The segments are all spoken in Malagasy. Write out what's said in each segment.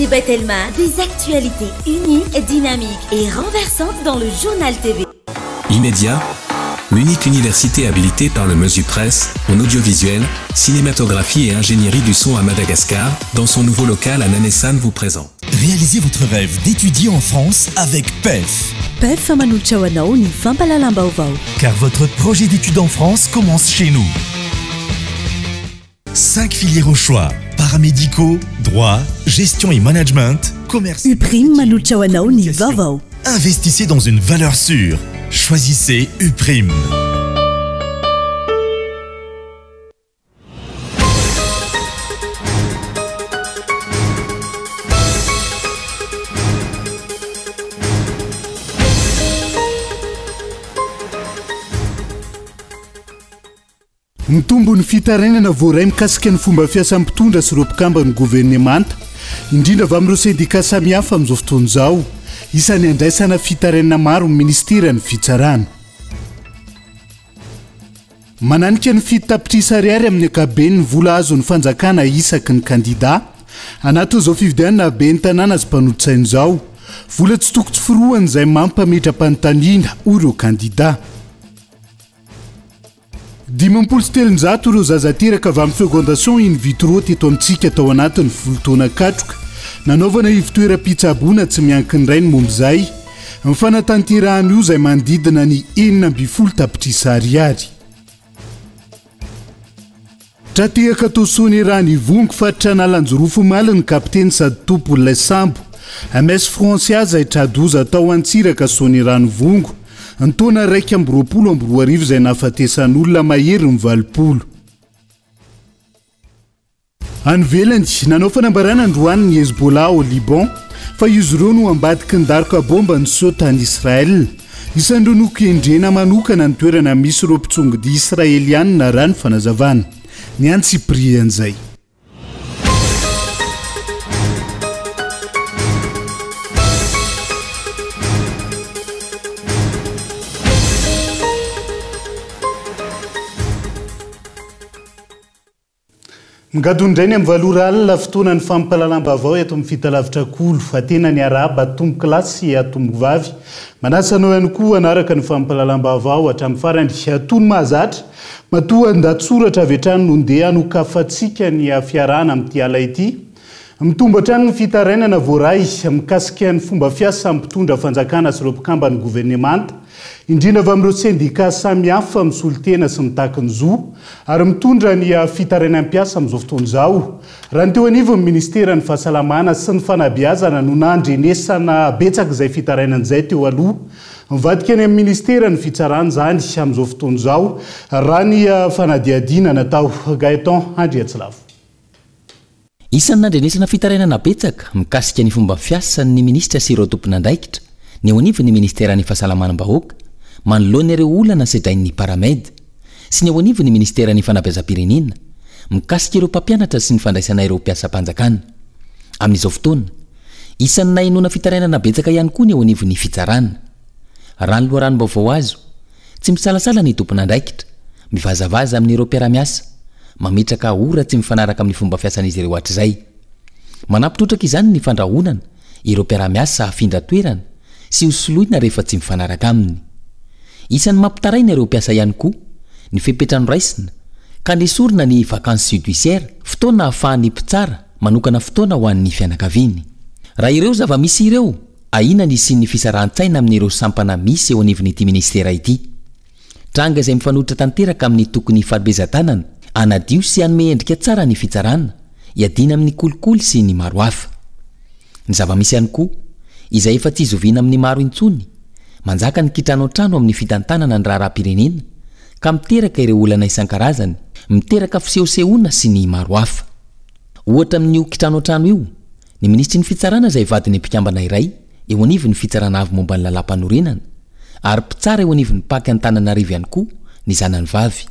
DG Batelma, des actualités uniques, dynamiques et renversantes dans le Journal TV. Immédiat, l'unique université habilitée par le Mesupresse en audiovisuel, cinématographie et ingénierie du son à Madagascar, dans son nouveau local à Nanessan vous présente. Réalisez votre rêve d'étudier en France avec PEF. PEF manolotra ho anao ny fampahalalam-baovao. Car votre projet d'études en France commence chez nous. 5 filières au choix, paramédicaux, droit, gestion et management, commerce. Uprime manolotra ho anao ny vaovao. Investissez dans une valeur sûre. Choisissez Uprime. Mitombo ny fitarainana voaray mikasika ny fomba fiasan'ny mpitondra sy ireo mpikamban'ny governemanta, indrindra avy amin'ireo sendikà samihafa amin'izao fotoana izao. Isan'ny andraisana fitarainana maro ny minisiteran'ny Fitsarana. Mananika ny 7 tapitrisa ariary amin'ny ankapobeny ny vola azon'ny fanjakana isaky ny kandidà anatin'izao fifidianana ben'ny tanàna sy mpanolotsaina izao. Vola tsy toko tsy forohana izay mampametra-panontaniana, hoy ireo kandidà. 350 ireo zaza teraka avy amin'ny fécondation in vitro teto amintsika tao anatin'ny folo taona katroka. Nanaovana ivontoeram-pitsaboana tsy miankina iray ny momba izay. Ny fanatanterahana io izay manodidina ny 16 tapitrisa ariary. Tra-tehaka tao Soanierana Ivongo, faritra Analanjirofo omaly ny kapiteny sady tompon'ilay sambo MS Francia izay tra-doza tao Antsiraka Soanierana Ivongo ny taona 2021 izay nahafatesan'olona maherin'ny 80. Any ivelany, nanao fanambarana androany ny Hezbollah ao Liban fa izy ireo no ambadiky ny daroka baomba niseho tany Israel. Isan'ireo nokendrena manokana ny toerana misy ireo mpitsongodia Israelianina raha ny fanazavana. Ny antsipirian'izay. Migadona indray ny amin'ny valo ora alina, fotoanan'ny fampahalalam-baovao eto amin'ny Fitalavitra Kolo. Tena niarahaba tompokolahy sy tompokovavy. Manasa anao ihany koa hanaraka ny fampahalalam-baovao hatramin'ny farany. Toy ny mahazatra, matoa an-dahatsoratra avy hatrany no ndeha hanokafantsika ny fiarahana amin'ity ala ity. Mitombo hatrany ny fitarainana voaray mikasika ny fomba fiasan'ny mpitondra fanjakana sy ireo mpikamban'ny governemanta, indrindra avy amin'ireo sendikà samihafa misolo tena sy mitaky ny zo ary mitondra ny fitarainan'ny mpiasa amin'izao fotoana izao. Raha ny teo anivon'ny minisiteran'ny Fahasalamana sy ny Fanabeazana no nandrenesana betsaka izay fitarainana izay teo aloha, mivadika any amin'ny minisiteran'ny Fitsarana izany amin'izao fotoana izao, raha ny fanadihadiana natao. Gaëtan Andriatsilavo. Isan'ny nandrenesana fitarainana betsaka mikasika ny fomba fiasan'ny minisitra sy ireo tompon'andraikitra ny eo anivon'ny ministeran'ny Fahasalamam-bahoaka manoloana ireo olana sedrain'ny Paramed sy ny eo anivon'ny ministeran'ny Fanabeazam-pirenena mikasika ireo mpampianatra sy ny fandraisana ireo mpiasam-panjakana amin'izao fotoana. Isan'ny nahenoana fitarainana betsaka ihany koa ny eo anivon'ny fitsarana. Raha ny loharanom-baovao azo, Tsy misalasala ny tompon'andraikitra, mivazavaza amin'ireo mpiara-miasa, mametraka ora tsy mifanaraka amin'ny fomba fiasan'izy ireo hatrizay. Manampy trotraka izany ny fandrahonana ireo mpiara-miasa hafindra toerana sy hosoloina rehefa tsy mifanaraka aminy. Isan'ny mampitaraina ireo mpiasa ihany koa ny fepetra noraisina ka nesorina ny vacances judiciaires, fotoana ahafahan'ny mpitsara manokana fotoana ho an'ny fianakaviany. Raha ireo zava-misy ireo, Ahiana ny hisian'ny fisarahan-tsaina amin'ireo sampana misy eo anivon'ity minisitera ity. Tranga izay mifanohitra tanteraka amin'ny tokony hifanomezan-tanana, hanadio sy hanome endrika tsara ny fitsarana, hiadiana amin'ny kolikoly sy ny maro hafa. Ny zava-misy ihany koa, izay efa tsy zoviana amin'ny maro intsony, manjaka ny kitranoantrano amin'ny fitantanana ny raharaham-pirenena ka miteraka ireo olana isan-karazany, miteraka fisehosehoana sy ny maro hafa. Ohatra amin'io kitranoantrano io, Ny minisitry ny Fitsarana izay vadin'ny mpikambana iray eo anivon'ny Fitsarana Avo momba ny Lalàmpanorenana ary mpitsara eo anivon'ny Pac Antananarivo ihany koa ny zanany vavy.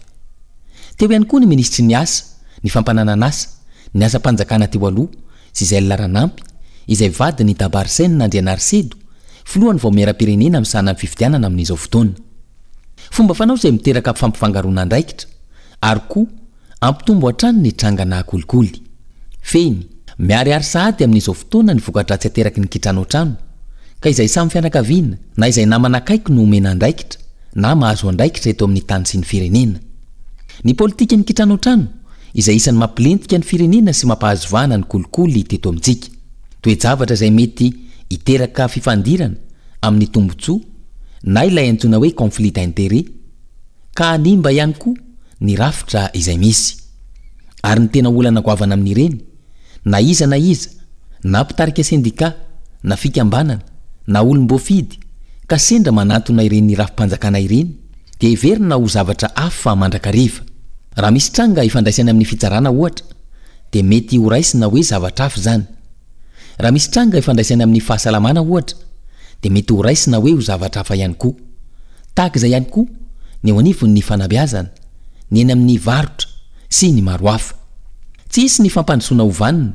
Teo ihany koa ny minisitry ny Asa, ny Fampananan'asa, ny Asam-panjakana teo aloha, Gisèle Ranampy, izay vadin'i Dabarsène Andrianarisedo, filohan'ny Vaomieram-pirenena misahana ny fifidianana amin'izao fotoana. Fomba fanao izay miteraka fampifangaroana andraikitra ary koa Hampitombo hatrany ny trangana kolikoly. Fehiny. Miharihary sahady amin'izao fotoana ny voka-dratsy ateraky ny kitranoantrano, ka izay samy fianakaviana na izay namana akaiky no omena andraikitra na mahazo andraikitra eto amin'ny tany sy ny firenena. Ny politikan'ny kitranoantrano, izay isan'ny mampilentika ny firenena sy mampahazo vahana ny kolikoly teto amintsika. Toe-javatra izay mety hiteraka fifandirana amin'ny tombontsoa na ilay antsoina hoe conflit d'intérêt, ka hanimba ihany koa ny rafitra izay misy. Ary ny tena olana goavana amin'ireny, na iza na iza, na mpitarika sendikà, na fikambanana, na olom-boafidy, ka sendra manantona ireny rafi-panjakana ireny, dia heverina ho zavatra hafa mandrakariva. Raha misy tranga ifandraisany amin'ny fitsarana, ohatra, dia mety horaisina hoe zavatra hafa izany. Raha misy tranga ifandraisany amin'ny fahasalamana, ohatra, dia mety horaisina hoe ho zavatra hafa ihany koa. Tahaka izay ihany koa ny eo anivon'ny fanabeazana, ny eny amin'ny varotra, sy ny maro hafa. Tsy hisy ny fampandrosoana ho vanona,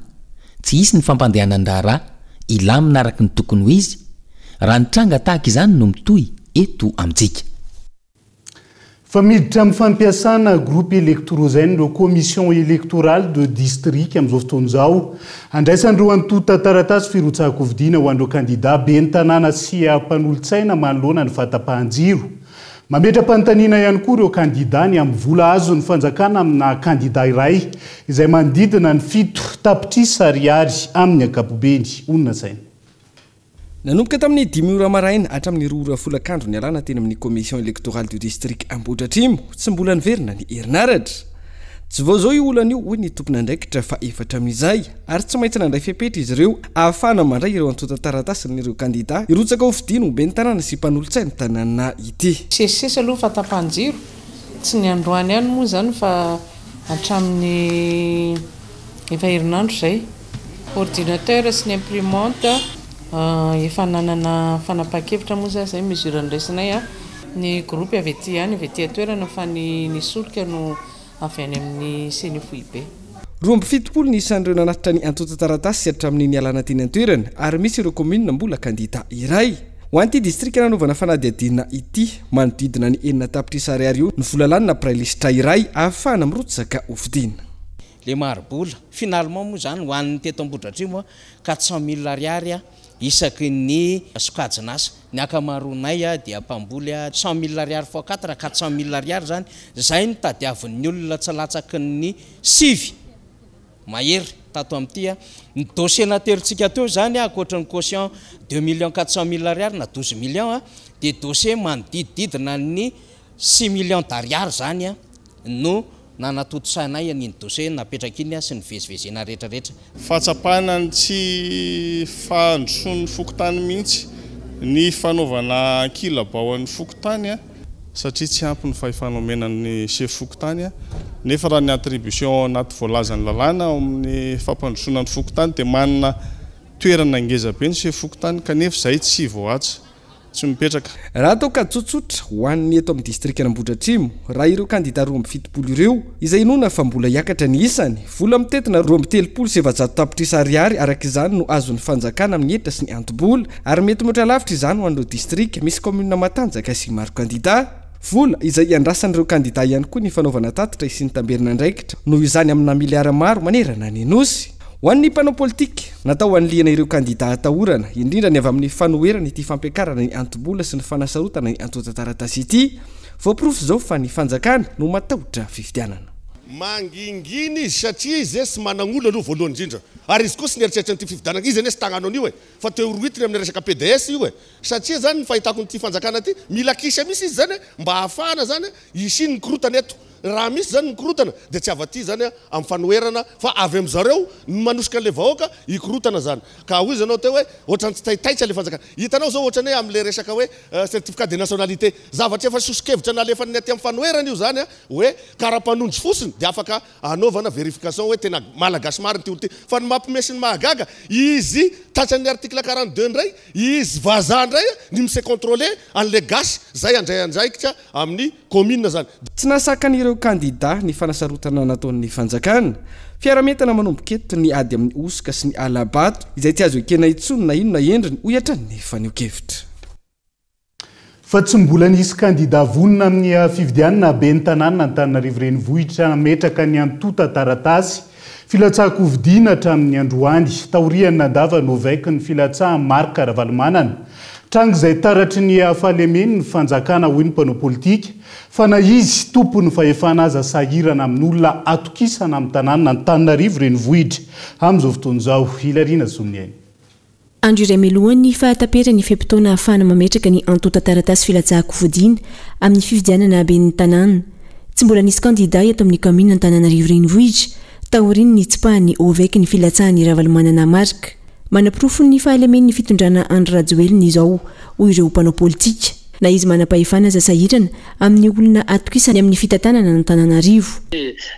tsy hisy ny fampandehanan-draharaha hilamina araka ny tokony ho izy, raha ny tranga tahaka izany no mitohy eto amintsika. Fa miditra amin'ny fampiasana groupe électrogène ireo commission électorale de district amin'izao fotoana izao. Andraisan'ireo antontan-taratasy firotsahan-kofidiana ho an'ireo kandidà ben'ny tanàna sy mpanolotsaina manoloana ny fahatapahan-jiro. Mametra-panontaniana ihany koa ireo kandidà ny amin'ny vola azon'ny fanjakana amina kandidà iray izay manodidina ny 7 tapitrisa ariary amin'ny ankapobeny. Honina saina. Nanomboka tamin'ny 5 ora maraina hatramin'ny 2 ora folakandro nialana teny amin'ny commission électorale du district Ambohidratrimo, tsy mbola niverina ny herinaratra. Tsy vao izao io olana io, hoy ny tompon'andraikitra, fa efa hatramin'izay, ary tsy maintsy nandray fepetra izy ireo ahafahana mandray ireo antontan-taratasin'ireo kandidà hirotsaka ho fidiana ho ben'ny tanàna sy mpanolotsain'ny tanàna ity. Sesisesy aloha fahatapahan-jiro, tsy ny androany ihany moa izany fa hatramin'ny efa herinandro izay. Ordinateur sy ny imprimante efa nanana fanapahan-kevitra moa izany izay mesure noraisinay. Ny groupe avy aty ihany, avy aty an-toerana fa ny ny solika no avy any amin'ny CENI foibe. 72 ny isan'ireo nanatitra ny antontan-taratasy hatramin'ny nialana teny an-toerana ary misy ireo kaominina mbola kandida iray. Ho an'ity distrika nanaovana fanadihadiana ity, manodidina ny 6 tapitrisa ariary eo ny vola lanina mpiray lisitra iray ahafahana mirotsaka hofidiana. Le mari-bola finalement moa zany ho an'ny teto Ambohidratrimo 400 000 ariary isaky ny sokajin'asa. Ny ankamaroanay dia mpamboly, 100 000 ariary fois quatre, 400 000 ariary zany zay no tadiavin'ny olona tsy latsaky ny sivy mahery tato amin'ity. Ny dossier naterintsika teo zany, ankoatra ny caution 2 400 000 ariary na 12 millions, dia dossier manodidididina ny 6 millions d'ariary zany no nanatotosanay an'iny dossier napetraka iny sy ny vezivezena rehetrarehetra. Fahatsapana ny tsy fandrosoan'ny fokontany mihitsy ny fanaovana ankilabao an'ny fokontany, satria tsy ampy ny fahefana omena ny chef fokontany, nefa raha ny attribution ao anaty voalazan'ny lalàna ao amin'ny fampandrosoana ny fokontany dia manana toerana ngeza be ny chef fokontany, kanefa izay tsy voahaja, tsy mipetraka. Raha atao ka tsotsotra ho an'ny eto amin'ny distrikan'Ambohidratrimo, raha ireo kandida 72 ireo, izay inoana fa mbola hiakatra ny isany, vola mitentina 432 tapitrisa ariary araka izany no azon'ny fanjakana amin'ny hetra sy ny anto-bola, ary mety mihoatra lavitra izany ho an'ireo distrika misy kaominina matanjaka sy maro kandida. Vola izay iandrasan'ireo kandida ihany koa ny fanaovana tatitra sy ny tamberina andraikitra noho izany amina miliara maro manerana ny nosy. Ho an'ny mpanao politika, natao hanilihana ireo kandida atahorana, indrindra ny avy amin'ny fanoherana ity fampiakarana ny anto-bola sy ny fanasarotana ny antontan-taratasy ity. Voaporofo izao fa ny fanjakana no matahotra fifidianana. Mangingina izy satria izy tsy manan'olo aloha voalohany indrindra, ary izy koa tsy nieritreritra an'ity fifidianana izy anie, tsy tagnano an'io e, fa teo rohitiny amin'ny resaka PDS io e, satria zany ny fahitako an'ity fanjakana ity mila kisa mihitsy izy zany mba ahafahana zany hisian'ny korotana eto. Raha misy zany ny korotana dia tsy avy aty zany amin'ny fanoherana fa avy amin'zareo no manosika an'le vahoaka hikorotana zany. Ka hoy izy anao teo hoe ohatran'ny tsy taitaitra le fanjakana. Hitanao zao ohatran'ny hoe amin'le resaka hoe certificat de nationalité, zavatra efa soso-kevitra nalefan'ny aty amin'ny fanoherana io zany hoe kara-panondro fotsiny dia afaka anaovana vérification hoe tena malagasy marina ity olo ity. Fa ny mampime sy ny mahagaga, izy tratran'ny article 42 indray, izy vazaha indray ny mi-se contrôler an'le gasy zay handray andraikitra amin'ny commune zany. Tsy nahasakana ireo kandida ny fanasarotana nataon'ny fanjakana. Fiaraha-mientana manomboka eto ny ady amin'ny hosoka sy ny hala-bato izay tsy azo ekena intsony na inona endriny, hoy hatrany ny fanehoan-kevitra. Fa tsy mbola nisy kandida vonona amin'ny fifidianana ben'ny tanàna Antananarivo Renivohitra nametraka ny antontan-taratasy. Filatsahan-kofidiana hatramin'ny androany, taorian'ny nandavan'ny OVEC ny filatsahan'i Marc Ravalomanana. Tranga izay taratry ny fahalemen'ny fanjakana hoy ny mpanao politika, fa na izy tompon'ny fahefana aza sahirana amin'olona atokisana amin'ny tanànan'Antananarivo renivohitra amin'izao fotoana izao. Hilariana Zoniaina. Andro iray mialohan'ny fahataperan'ny fe-potoana ahafahana mametraka ny antontan-taratasy filatsahan-kofidina amin'ny fifidianana ben'ny tanàna. Tsy mbola nisy kandidà eto amin'ny kaominina Antananarivo Renivohitra taorian'ny nitsipahan'ny OVEC ny filatsahan'i Ravalomanana Marc. Manaporofo ny fahalemen'ny fitondrana Andry Rajoelina izao, hoy ireo mpanao politika. Na izy manam-pahefana aza sahirana amin'ny olona atokisany amin'ny fitantanana an'Antananarivo.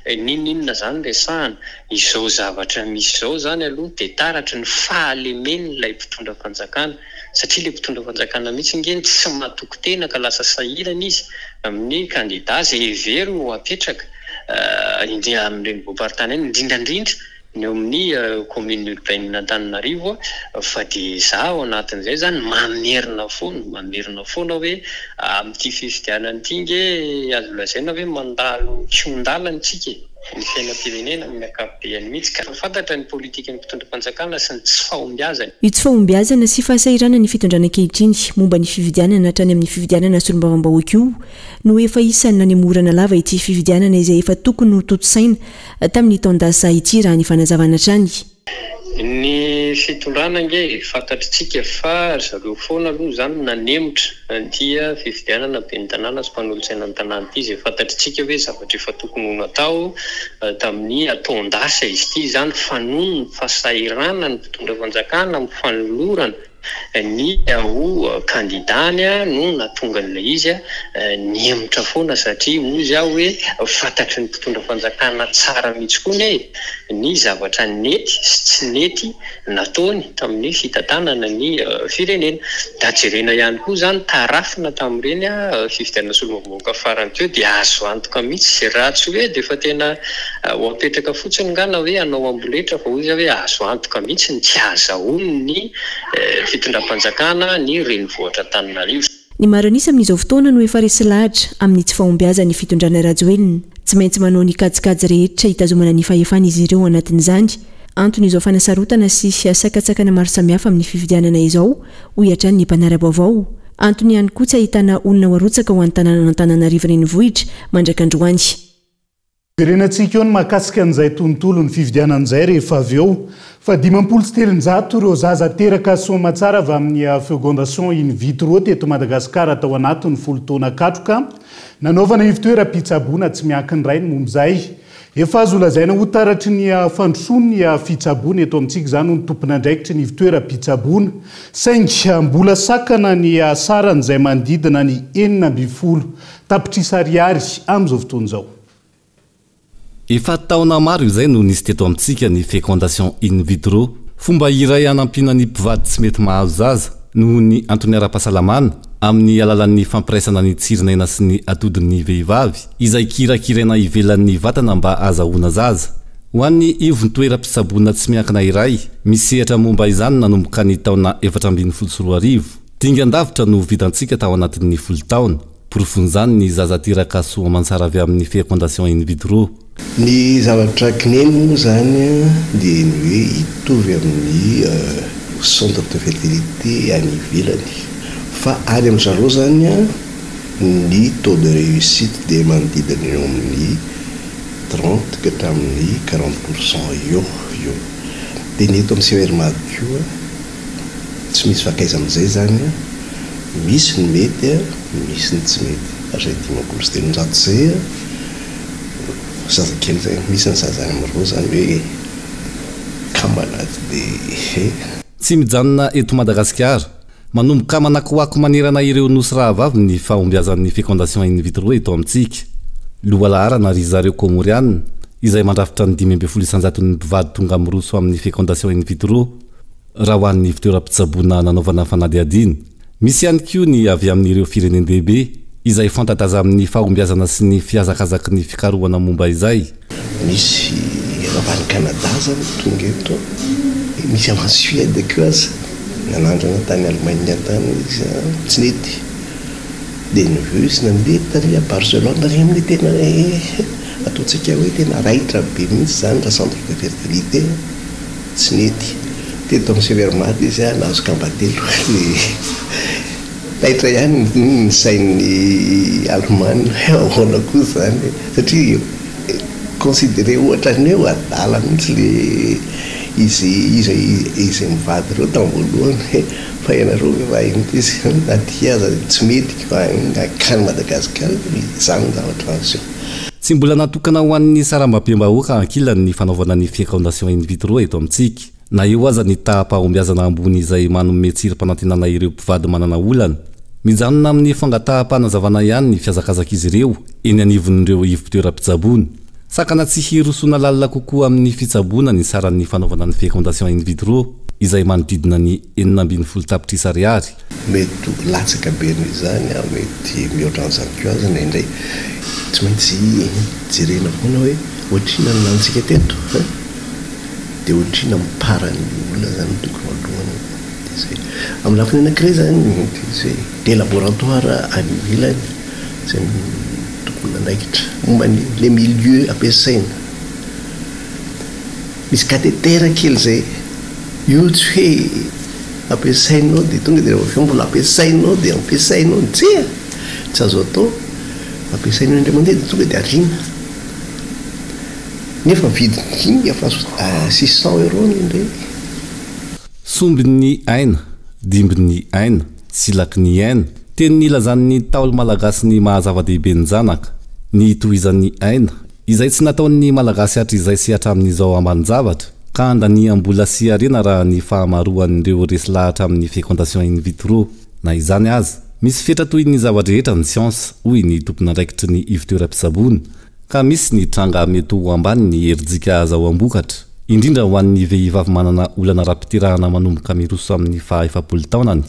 N'inon'inona izany resahana, Izao zavatra misy izao izany aloha dia taratry ny fahalemen'ilay mpitondra fanjakana satria ilay mpitondra fanjakana mihitsy ange no tsy matoky tena ka lasa sahirana izy amin'ny kandida izay heveriny ho apetraka indrindra amin'ny renivohi-paritany any indrindra indrindra ny eo amin'ny commune urbaine Antananarivo fa dia izaho ao anatin'izay izany mamerina foana mamerina foana hoe amin'ity fifidianana ity ange azo lazaina hoe mandalo kihon-dalana isika e! ny fiainam-pirenena amin'ny ankapobeany mihitsy ka fantatra ny politikan'ny mpitondra fanjakana sy ny tsy fahombiazany. Io tsy fahombiazana sy fahasahiranan'ny fitondrana ankehitriny momba ny fifidianana hatrany amin'ny fifidianana solombavambahoaka io no efa isan'ny nanemorana lava ity fifidianana izay efa tokony ho tontosaina tamin'ny taon-dasa ity raha ny fanazavana hatrany. Ny fitondrana ange fantatritsika fa ry zareo foana aloha izany nanemotra an'ity fifidianana ben'ny tanàna sy mpanolotsaina ny tanàna ity izay fantatritsika hoe zavatra efa tokony ho natao tamin'ny taon-dasa izy ity izany fa noho ny fahasahiranan'ny mpitondra fanjakana amin'ny fanolorana Ny ho kandidany no nahatonga an'ilay izy nihemotra foana satria hozy aho hoe fantatry ny mpitondra fanjakana tsara mihitsy koa anie ny zavatra nety sy tsy nety nataony tamin'ny fitantanana ny firenena. Da jerena ihany koa izany tarafina tamin'ireny fifidianana solombavambahoaka farany teo dia azo antoka mihitsy raha tsy hoe dia efa tena ho apetraka fotsiny nga na hoe hanao amboletra fa hoy izy hoe azo antoka mihitsy ny tsy ahazahoany ny fitondram-panjakana ny renivohitr'Antananarivo. Ny maro an'isa amin'izao fotoana no efa resy lahatra amin'ny tsy fahombiazan'ny fitondrana Rajoelina. Tsy maintsy manao ny kajikajy rehetra hitazomana ny fahefana izy ireo anatin'izany. Antony izao fanasarotana sy sakantsakana maro samihafa amin'ny fifidianana izao, hoy hatrany ny mpanara-baovao. Antony ihany koa tsy ahitana olona ho arotsaka ho an'ny tanànan'Antananarivo renivohitra mandrak'androany. Jerenantsika eo ny mahakasika an'izay tontolon'ny fifidianana izay rehefa avy eo. Fa 350 ireo zaza teraka soamatsara avy amin'ny fecondation in vitro teto Madagasikara tao anatin'ny folo taona katroka nanaovana ivontoeram-pitsaboana tsy miankina iray ny momba izay. Efa azo lazaina ho taratry ny fandrosoan'ny fitsaboana eto amintsika izany hoy ny tompon'andraikitry ny ivontoeram-pitsaboana. Saingy mbola sakana ny sarany izay manodidina ny 16 tapitrisa ariary amin'izao fotoana izao. Efa taona maro izay no nisy teto amintsika ny fécondation in vitro. Fomba iray hanampiana ny mpivady tsy mety mahazo zaza, noho ny antony ara-pahasalamana, amin'ny alalan'ny fampiraisana ny tsirin'aina sy ny atodin'ny vehivavy, izay kirakiraina ivelan'ny vatana mba hahazahoana zaza. Ho an'ny ivon-toeram-pitsaboana tsy miankina iray, misehatra momba izany nanomboka ny taona 2014. Dingan-davitra no vitantsika tao anatin'ny folo taona. Porofon'izany ny zaza teraka soa aman-tsara avy amin'ny fécondation in vitro. Ny zavatra kineny moa izany dia ny hoe hitovy amin'ny centre de fertilité any ivelany fa any amin-dry zareo izany ny taux de réussite dia manodidina eo amin'ny 30 ka hatramin'ny 40 pour cent eo eo. Dia ny eto amin'ny CERMAD koa. Tsy misy fakaiza amin'izay izany an! Misy ny mety an, misy ny tsy mety. Ary izay 350 izay an, zazakely izay, misy ny zaza any amin'ireo izany hoe kambana tsy dia he. Tsy mijanona eto Madagasikara. Manomboka manakoako manerana ireo nosy rahavavy ny fahombiazan'ny fécondation in vitro eto amintsika. Lohalaharana ry zareo Kômôriana, izay mandrafitra ny 15 isan-jaton'ny mpivady tonga miroso amin'ny fécondation in vitro. Raha ho an'ny ivontoeram-pitsaboana nanaovana fanadihadiana, misy ihany koa ny avy amin'ireo firenen-dehibe, izay fanta-daza amin'ny fahombiazana sy ny fihazakazaky ny fikarohana momba izay. Misy avy any Canada zany tonga eto, misy avy any Suède koa aza, nanandrana tany Allemagne tany izy an, tsy nety, dia ny vue izy nandeha tary à Barcelone ary amin'ny tena hoe. Ataontsika hoe tena raitra be mihitsy izany raha centre de fertilité tsy nety. Teto amin'ny Severmad izy nahazo kambatelo dia taitra ihany ny sain'ny Alemana hoe ahoana koa izany satria considéré ohatra ny hoe adala mihitsy le izy izy izy mivady ireo tamin'ny voalohany hoe fa ianareo ve va inty izy aty aza tsy mety fa hankany Madagasikara izany ny zavatra niseho. Tsy mbola natokana ho an'ny sarambabem-bahoaka ankilany ny fanaovana ny fécondation in vitro eto amintsika. Na eo aza ny taham-pahombiazana ambony izay manome tsirim-panantenana ireo mpivady manana olana, mijanona amin'ny fangataham-panazavana ihany ny fihazakazak'izy ireo eny anivon'ireo ivon-toeram-pitsaboana. Sakana tsy hirosoana lalina kokoa amin'ny fitsaboana ny saran'ny fanaovana ny fécondation in vitro izay manodidina ny 16 tapitrisa ariary. Mety ho latsaka be noho izany aho, mety mihoatra an'izany koa aza indraindray. Tsy maintsy jerena foana hoe ohatrinona ny lanintsika teto an! Dia ohatrinona ny part-n'ny olona izany no tokony ho aloany. Dia izay. Amin'ny lafiny anankiray izany, dia izay le laboratoire any ivelany izay no tompon'andraikitra momba ny le milieu ampiasaina. Misy cathéter kely izay, io tsy hoe ampiasainao dia tonga dia rehefa avy eo mbola ampiasainao dia ampiasainao, tsia! Tsy azo atao, ampiasainao indray mandeha dia tonga dia ariana. Nefa vidin'iny efa 600 euros ny indray. Sombin'ny aina, dimbin'ny aina, silaky ny aina, teny nilazan'ny Ntaolo malagasy ny maha zava-dehibe ny zanaka, ny hitohizan'ny aina, izay tsy nataon'ny Malagasy hatrizay sy hatramin'izao ambanin-javatra, ka andaniam-bola sy harena raha ny fahamaroan'ireo resy lahatra amin'ny fécondation in vitro. Na izany aza, misy fetra toy ny zava-drehetra ny siansa, hoy ny tompon'andraikitry ny ivon-toeram-pitsaboana, ka misy ny tranga mety ho ambany ny herijika azahoam-bokatra, indrindra ho an'ny vehivavy manana olana ara-piterahana manomboka miroso amin'ny faha 40 taonany.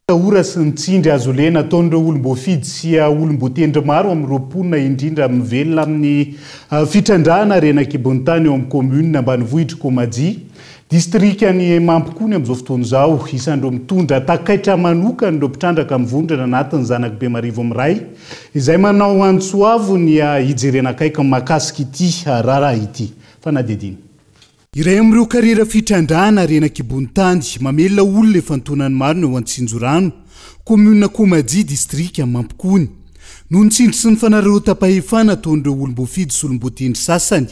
Ora sy ny tsindry azo lena ataon'ireo olom-boafidy sy olom-boatendry maro amin'ireo mponina indrindra mivelona amin'ny fitrandrahana harena an-kibon'ny tany eo amin'ny kaominina ambanivohitr'i Komajia, distrikan'i Mampikony amin'izao fotoana izao. Isan'ireo mitondra takaitra manokana ireo mpitrandraka mivondrona anatin'ny Zanak'i Bemarivo Miray izay manao antso avo ny hijerena akaiky ny mahakasika ity raharaha ity. Fanadihadiana. Iray amin'ireo kariera fitrandrahana harena an-kibon'ny tany mamelona olona efa an-taonany maro ny ao Antsinjorano, kaominina Komajia, distrika Mampikony. Noho ny tsindry sy ny fanararaotam-pahefana ataon'ireo olom-boafidy sy olom-boatendry sasany,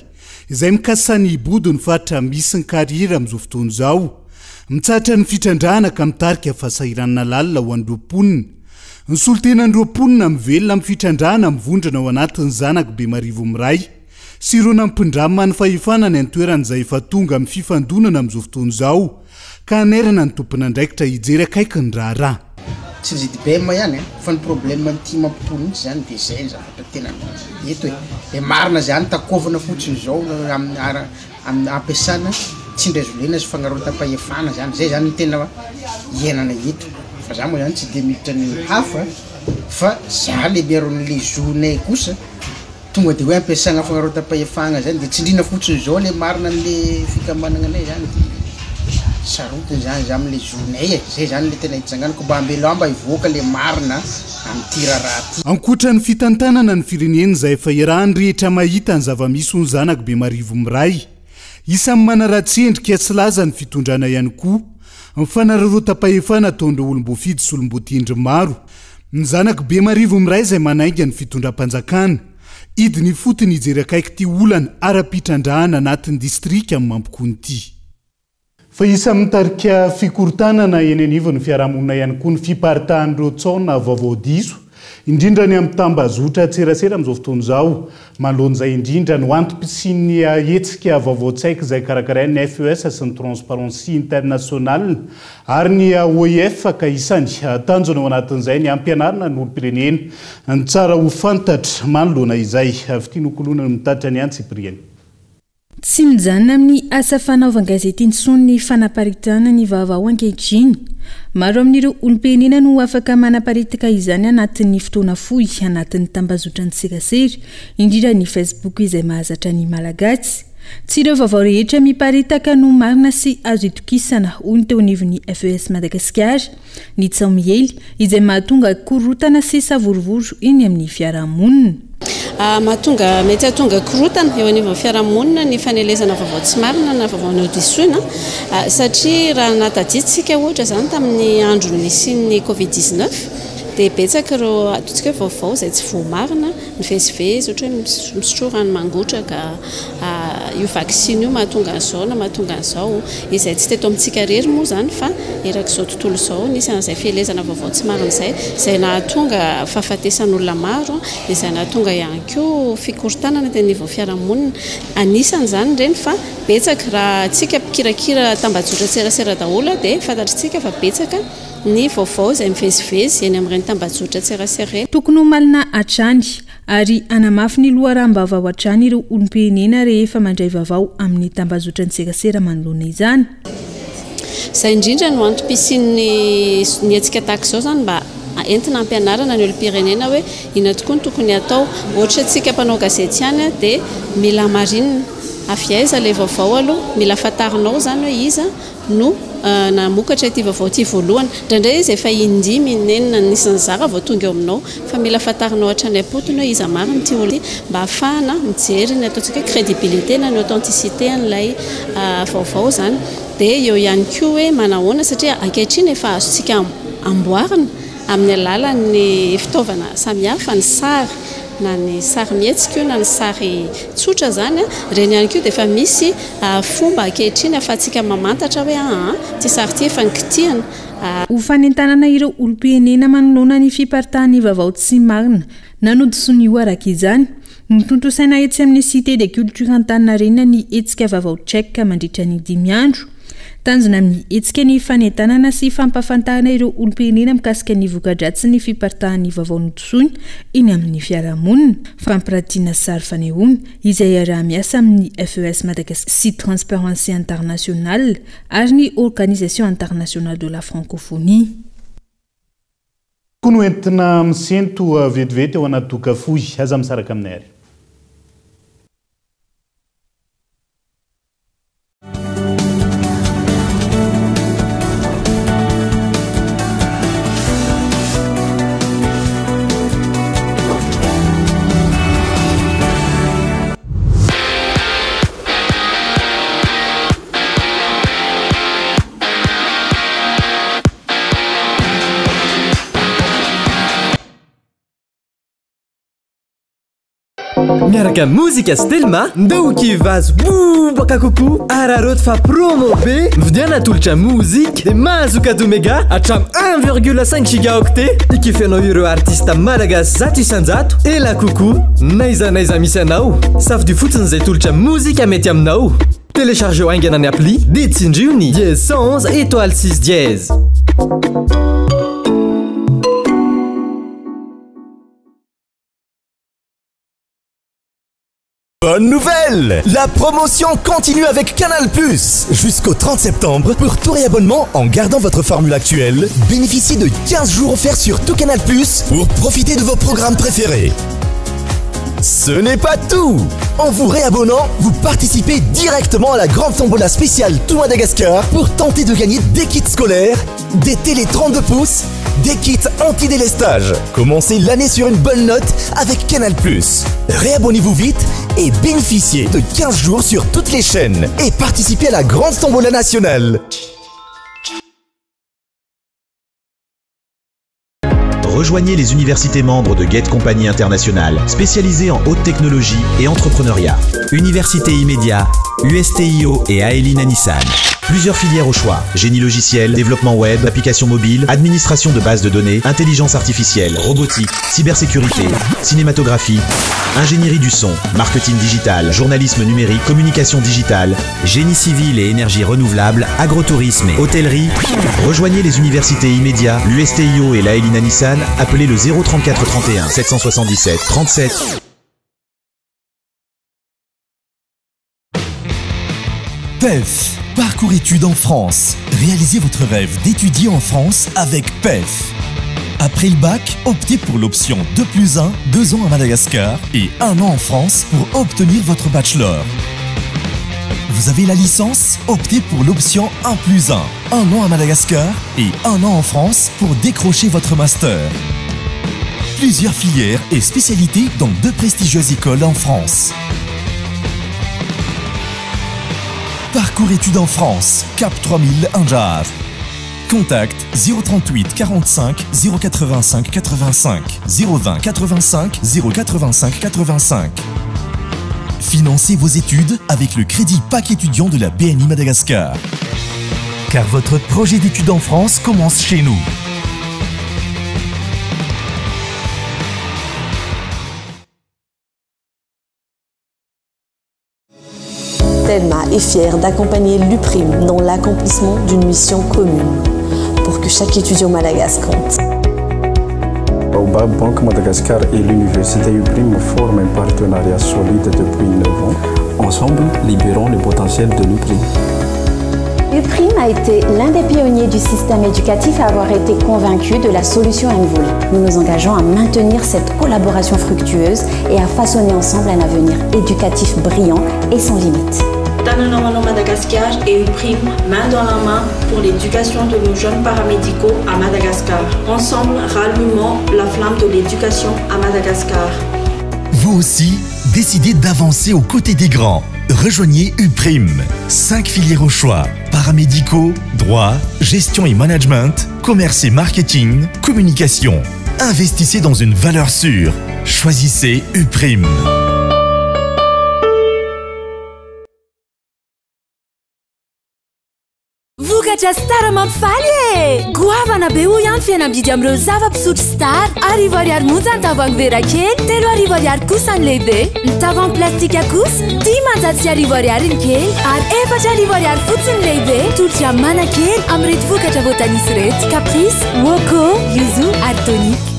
izay mikasa ny hibodo ny faritra misy ny kariera amin'izao fotoana izao, mitsahatra ny fitrandrahana ka mitarika fahasahiranana lalina ho an'ireo mponina. Ny solontenan'ireo mponina mivelona amin'ny fitrandrahana mivondrona ao anatin'ny Zanak'i Bemarivo Miray, sy ireo nampindraman'ny fahefana any an-toerana izay efa tonga amin'ny fifandonana amin'izao fotoana izao ka hanairana ny tompon'andraikitra hijery akaiky ny raharaha. Tsy ny ZBM ihany an, fa ny problème an'ity mampitohy mihitsy zany de zay ny zavatra tena eto e, de marina zany takovana fotsiny zao amin'ny ara amin'ny ampiasana tsindry hazo lena sy fagnararaotam-pahefana zany, zay zany no tena iainana eto, fa za moa zany tsy de miditra ny hafa fa za le miaro an'le zo-nay kosa. Tonga de hoe ampiasagna fagnararaotam-pahefagna zany de tsindrina fotsiny zao le marina anle fikambanagna anay zany de sarotiny zany za amle zonay e, zay zany le tena itsanganako mba ambelao mba hivoaka le marina amty raharaha ty. Ankoatra ny fitantanana ny firenena izay efa iarahan'ny rehetra mahita ny zava-misy ho ny zanak'i Bemarivo miray. Isan'ny manaratsy endrika sy laza ny fitondrana ihany koa ny fanararaotam-pahefana ataon'ireo olom-boafidy sy olom-boatendry maro Ny zanak'i Bemarivo miray izay manainga ny fitondram-panjakana hidina ifotony hijery akaiky ity olana ara-pitrandrahana anatin'ny distrika Mampikony ity. Fa isan'ny mitarika fikorontanana eny anivon'ny fiarahamonina ihany koa ny fiparitahan'ireo tsaona vaovao diso, indrindra ny amin'ny tambazotran-tserasera amin'izao fotoana izao. Manoloana izay indrindra no antom-pisian'ny hetsika vaovao tsaiky izay karakarain'ny FES sy ny Transparency International ary ny OIF ka isany tanjona ao anatin'izay ny hampianarana ny olom-pirenena ny tsara ho fantatra manoloana izay. Fitia Nokoloana no mitatitra ny antsipiriany. Tsy mijanona amin'ny asa fanaovan-gazety intsony ny fanaparitahana ny vaovao ankehitriny. Maro amin'ireo olom-pirenena no afaka manaparitaka izany anatin'ny fotoana fohy anatin'ny tambazotran-tserasera, indrindra ny Facebook izay mahazatra ny Malagasy. Tsy ireo vaovao rehetra miparitaka no marina sy azo itokisana, hoy ny teo anivon'ny FES Madagasikara, ny tsaho miely, izay mahatonga korontana sy savorovoro eny amin'ny fiarahamonina. Mahatonga, mety hahatonga korontana eo anivon'ny fiarahamonina ny fanelezana vaovao tsy marina na vaovao nodisoina, satria raha nahatadidintsika ohatra izany tamin'ny andro nisian'ny covid 19 dia betsaka ireo ataontsika hoe vaovao izay tsy voamarina, Mivezivezy, ohatra hoe misotroa rano mangotraka, io vaksiny io mahatonga an'izao na mahatonga an'izao, izay tsy teto amintsika irery moa izany fa erak'izao tontolo izao, nisy an'izay fielezana vaovao tsy marina izay, izay nahatonga fahafatesan'olona maro, izay nahatonga ihany koa fikorontanana teny anivon'ny fiarahamonina. Anisany izany ireny fa betsaka, raha antsika mpikirakira tambajotran-tserasera daholo dia fantatr'tsika fa betsaka. Ny vaovao izay mivezivezy eny amin'ireny tambajotran-tserasera ireny. Tokony ho malina hatrany ary hanamafy ny loharanom-baovao hatrany ireo olom-pirenena rehefa mandray vaovao amin'ny tambajotran-tserasera manoloana izany. Izay indrindra no antom-pisian'ny ny hetsika tahaka izao izany mba entina hampianarana ny olom-pirenena hoe inona tokoa no tokony hatao. Ohatra antsika mpanao gazety ihany dia mila hamarinina avy aiza ilay vaovao aloha, mila fantarinao izany hoe iza no namokatra ity vaovao ity voalohany. Indraindray izy efa indimy, inenina nisy nizara vao tonga eo aminao. Fa mila fantarinao hatrany am-potony hoe iza marina ity olona ity mba hahafahana mijery ny ataontsika hoe crédibilité na ny authenticité an'ilay vaovao izany. Dia eo ihany koa hoe manahoana satria ankehitriny efa azontsika amboarina amin'ny alalan'ny fitaovana samihafa ny sary na ny sarimihetsika io na ny sary tsotra izany. Ireny ihany koa dia efa misy fomba ankehitriny ahafahantsika mamantatra hoe aa ity sary ity efa nikitihana. Ho fanentanana ireo olom-pirenena manoloana ny fiparitahan'ny vaovao tsy marina na nodisoana io araka izany, notontosaina etsy amin'ny Cité des Cultures Antaninarenina ny hetsika Vaovao Check mandritra ny dimy andro. Tanjona amin'ny hetsika ny fanentanana sy fampahafantarana ireo olom-pirenena mikasika ny voka-dratsin'ny fiparitahan'ny vaovao nodisoina eny amin'ny fiarahamonina, fampiratiana sary fanehoana, izay iaraha-miasa amin'ny FES Madagascar sy Transparency International ary ny Organisation Internationale de la Francophonie. Koa no entina misento vetivety ao anaty doka fohy. Aza misaraka aminay ary. Miaraka mozika sy Telma, ndao hivazo bobaka kokoa. Araraoty fa promo be. Mividiana tolotra mozika dia mahazo cadeau mega hatramin'ny 1,5 gigaoctet. Hikify-anao ireo artista malagasy 100%, ela kokoa. N'aiza n'aiza misy anao, safidio fotsiny izay tolotra mozika mety aminao. Téléchargeo haingana ny appli dia tsindrio ny dièse 111 étoile 6 dièse. Bonne nouvelle! La promotion continue avec Canal+. Jusqu'au 30 septembre, pour tout réabonnement en gardant votre formule actuelle, bénéficiez de 15 jours offerts sur tout Canal+, pour profiter de vos programmes préférés. Ce n'est pas tout! En vous réabonnant, vous participez directement à la grande tombola spéciale Tout Madagascar pour tenter de gagner des kits scolaires, des télé 32 pouces, des kits anti-délestage. Commencez l'année sur une bonne note avec Canal+. Réabonnez-vous vite et bénéficiez de 15 jours sur toutes les chaînes et participez à la grande tombola nationale. Rejoignez les universités membres de Gate Company International, spécialisées en haute technologie et entrepreneuriat. Université Immédiat, USTIO et Aelina Nissan. Plusieurs filières au choix. Génie logiciel, développement web, applications mobiles, administration de bases de données, intelligence artificielle, robotique, cybersécurité, cinématographie, ingénierie du son, marketing digital, journalisme numérique, communication digitale, génie civil et énergie renouvelable, agrotourisme et hôtellerie. Rejoignez les universités immédiats, l'USTIO et l'Aelina Nissan, appelez le 034 31 777 37. PEF, parcours études en France. Réalisez votre rêve d'étudier en France avec PEF. Après le bac, optez pour l'option 2 plus 1, 2 ans à Madagascar et 1 an en France pour obtenir votre bachelor. Vous avez la licence Optez pour l'option 1 plus 1. Un an à Madagascar et un an en France pour décrocher votre master. Plusieurs filières et spécialités dans deux prestigieuses écoles en France. Parcours études en France, Cap 3000 Anjar. Contact 038 45 085 85 020 85 085 85. Financez vos études avec le crédit PAC étudiant de la BNI Madagascar. Car votre projet d'études en France commence chez nous. Telma est fière d'accompagner l'UPRIM dans l'accomplissement d'une mission commune pour que chaque étudiant malagasy compte. Baobab Bank Madagascar et l'Université UPRIM forment un partenariat solide depuis 9 ans. Ensemble, libérons le potentiel de l'UPRIM. UPRIM a été l'un des pionniers du système éducatif à avoir été convaincu de la solution MVOL. Nous nous engageons à maintenir cette collaboration fructueuse et à façonner ensemble un avenir éducatif brillant et sans limite. Tanana Madagascar et UPRIM, main dans la main pour l'éducation de nos jeunes paramédicaux à Madagascar. Ensemble, rallumons la flamme de l'éducation à Madagascar. Vous aussi, décidez d'avancer aux côtés des grands. Rejoignez UPRIM. 5 filières au choix. Paramédicaux, droit, gestion et management, commerce et marketing, communication. Investissez dans une valeur sûre. Choisissez UPRIM. Vokatra Star mampifaly e! Goavana be hoy aho ny fihenam-bidy amin'ireo zava-pisotro Star. Arivo ariary monja ny tavoahangy vera kely, 3 arivo ariary kosa ny lehibe. Ny tavoahangy plastika kosa, 15 arivo ariary ny kely ary 4000 ariary fotsiny ny lehibe. Tolotra manan-kery amin'ireto vokatra voatanisa ireto: Caprice, Woko, Yuzu ary Tonic.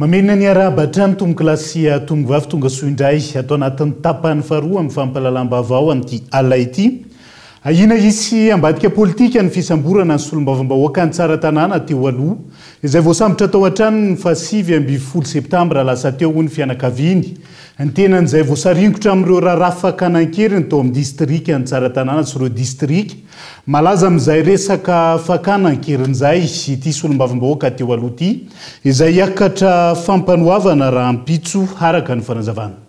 Mamerina ny arahaba hatrany tompokolahy sy tompokovavy, tonga soa indray atao anatin'ny tapany faharoa amin'ny fampahalalam-baovao amin'ity alina ity. Ahiana hisy ambadika politika ny fisamborana ny solombavambahoaka ny Tsaratanàna teo aloha izay voasambotra tao an-tranony ny faha-19 septambra lasa teo hoy ny fianakaviany. Ny tenan'izay voasaringotra amin'ireo raharaha fakana an-keriny tao amin'ny distrika ny Tsaratanàna sy ireo distrika malaza amin'izay resaka fakana an-keriny izay ity solombavambahoaka teo aloha ity izay hiakatra fampanoavana rahampitso araka ny fanazavana.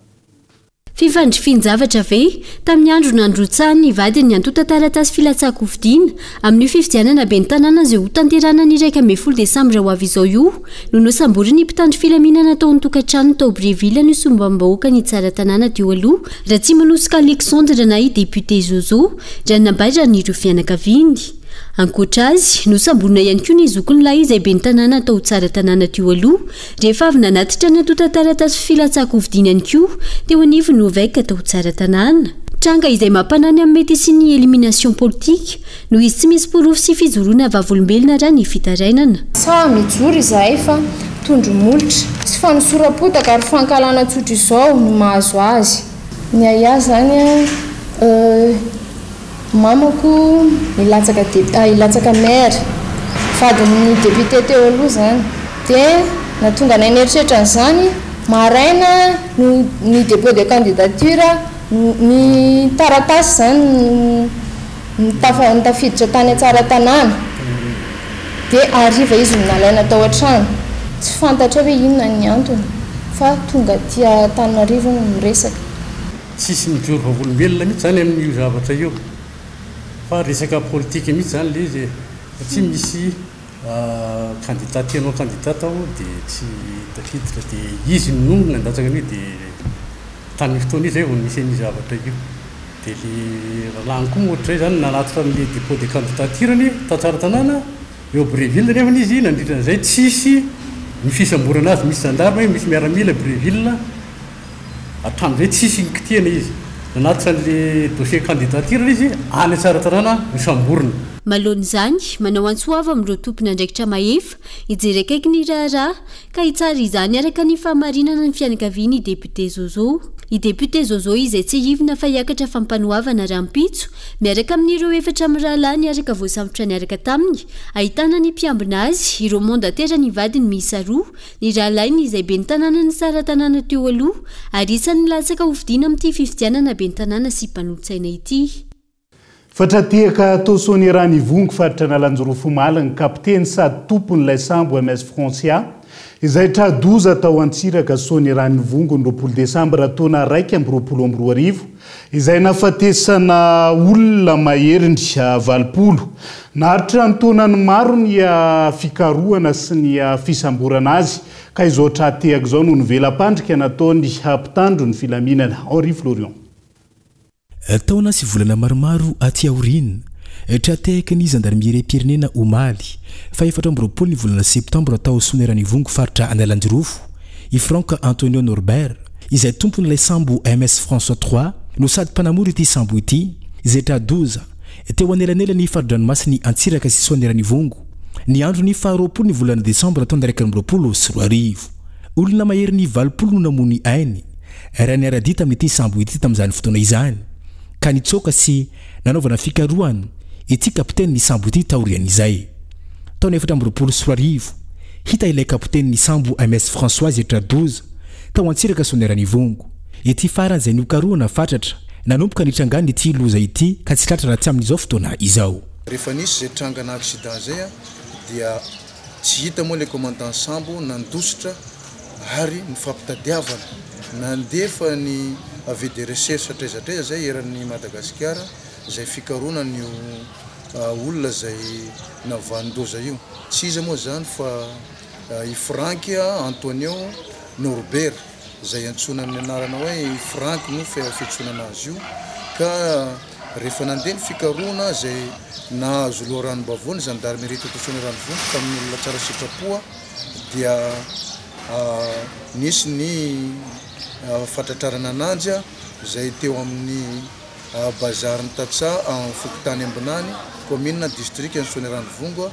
Fifandrifian-javatra ve? Tamin'ny andro nandrotsahan'ny vadiny ny antontan-taratasy filatsahan-kofidina amin'io fifidianana ben'ny tanàna izay hotanterahina ny 11 desambra ho avy izao io no nosamborin'ny mpitandro filaminana tao an-tokantranony tao Brieville ny solombavambahoaka ny Tsaratanàna teo aloha Ratsimanosika Alexandre na i Député Zozo raha nambaran'ireo fianakaviany. Ankoatra azy, nosamborina ihany koa ny zokiny lahy izay ben'ny tanàna tao Tsaratanàna teo aloha Rehefa avy nanatitra ny antontan-taratasy filatsahan-kofidiny ihany koa teo anivon'ny OVEC tao Tsaratanàna. Tranga izay mampanahy ny amin'ny mety hisian'ny élimination politique noho izy tsy misy porofo sy fijoroana vavolombelona raha ny fitarainana. Sahy mijoro izahay fa tondro molotra sy fanosoram-potaka ary fankahalana tsotra izao no mahazo azy. Ny ahiahy izany an, Mamako hilatsaka hilatsaka maire, vadin'ny député teo aloha izany. Dia nahatonga anay nieritreritra an'izany, maraina no ny dépôt de candidature, ny taratasy izany no tafa tafiditra tany Tsaratanàna. Dia hariva izy no nalaina tao an-trano. Tsy fantatray hoe inona ny antony fa tonga aty Antananarivo hono ny resaka. Tsisy mijoro vavolombelona mihitsy zany amin'io zavatra io fa resaka politika mihitsy zany le izy e, satria misy candidat tianao candidat tao de tsy tafiditra de izy no nandatsaka an'io de tamin'io fotoana io zay vao nisy an'io zavatra io, de le rahalahiny koa moa ohatr'izay zany nanatitra an'le depot de candidature-ny tao Tsaratanàna eo Breville nefany izy nandritra an'izay tsisy ny fisamborana azy, misy gendarme misy miaramila Breville. Hatramin'izay tsisy nikitihana izy. Nanatitra an'le dossier candidature izy any Tsaratanàna nosamborina. Manoloana izany, manao antso avo amin'ireo tompon'andraikitra mahefa hijery akaiky ny raharaha ka hitsara izany araka ny fahamarinana ny fianakavian'ny député Zozo. Ny député Zozo izay tsiahivina fa hiakatra fampanoavana rahampitso, miaraka amin'ireo efatra mirahalahy niaraka voasambotra niaraka taminy, ahitana ny mpiambina azy, ireo mandataire ny vadiny miisa roa, ny rahalahiny izay ben'ny tanànan'i Tsaratanàna teo aloha, ary isan'ny nilatsaka hofidiana amin'ity fifidianana ben'ny tanàna sy mpanolotsaina ity. Fa tra-tehaka tao Soanierana Ivongo, faritra Analanjirofo omaly ny kapiteny sady tompon'ilay sambo MS Francia, izay tra-doza tao Antsiraka Soanierana Ivongo ny 20 desambra taona 2021, izay nahafatesana olona maheriny 80. Naharitra an-taonany maro ny fikarohana sy ny fisamborana azy, ka izao tra-tehaka izao no nivela-pandrika nataon'ny mpitandro ny filaminana. Henri Florian. Taona sy volana maromaro aty aoriana, tra-tehaky ny zandarimeriam-pirenena omaly, faha 24 ny volana septambra tao Soanierana-Ivongo faritra Analanjirofo, i Franck Antonio Norbert, izay tompon'ilay sambo MS François Trois no sady mpanamory ity sambo ity, izay tra-doza teo anelanelan'ny fari-dranomasin'i Antsiraka sy Soanierana-Ivongo, ny andron'ny faha 20 ny volana desambra taona 2021. Olona maherin'ny 80 no namoy ny ainy. raha niara-dia tamin'ity sambo ity tamin'izany fotoana izany, ka nitsoaka sy nanaovana fikarohana ity kapitenin'ny sambo ity taorian'izay. Taona 2024, hita ilay kapitenin'ny sambo MS Françoise tra-doza tao Antsiraka Soanierana-Ivongo. Ity farany izay nokarohana fatratra nanomboka nitrangan'ity loza ity ka tsy tratra raha tsy amin'izao fotoana izao. Rehefa nisy izay trangana accident izay dia Tsy hita moa ilay commandant sambo nandositra ary nifampitadiavana. Nandefa ny avis de recherche hatraiza hatraiza izay eran'i Madagasikara izay fikaroana an'io olona izay navanon-doza io. Tsy iza moa izany fa i Franck Antonio Norbert izay antsoina amin'ny anarana hoe i Franck no fiantsoana anazy io ka Rehefa nandeha ny fikarohana izay nahazo loharanom-baovao ny zandarimeria teto Soanierana-Ivongo tamin'ny olona tsara sitrapo dia nisy ny fatratrarana ananjy izay teo amin'ny bazarin'ny tantsaha amin'ny fokontany Ambinany, kaominina distrikan'i Soanierana-Ivongo